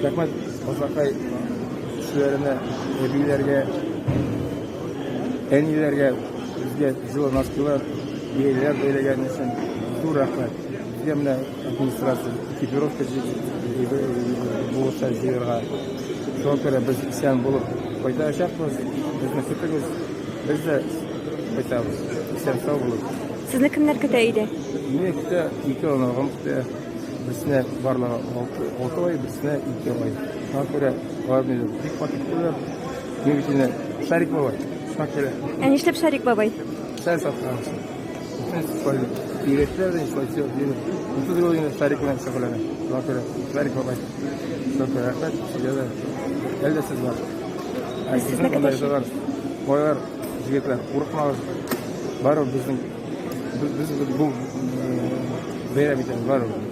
Рәхмәт Азнакай кешеләренә, әбиләргә, әниләргә безгә җылы носкилар, бияләйләр бәйләгән өчен зур рәхмәт. Безгә менә администрация экипировка булыша җыярга. Шуңа күрә без исән булып кайтачакбыз. Безне көтегез. Без дә кайтабыз. Исән сау булып. Сезне кемнәр көтә өйдә? Мине көтә ике оныгым көтә. Берсенә барлыгы 6 ай, берсенә 2 ай. Шуңа күрә алар мине бик каты көтәләр. Мин бит инде Шарик бабай. Шуңа күрә. Ә нишләп Шарик бабай? Шар саткан өчен. Бөтен өйрәттеләр дә шулай сөйләп. 30 ел инде Шарик белән шөгыльләнәм. Шуңа күрә Шарик бабай. Шуңа күрә рәхмәт сезгә дә. Әле дә сез бар. Ә сезнең анда язалар. Байлар, җегетләр, курыкмагыз. Барыбер безнең без бу бәйрәм итәбез барыбер.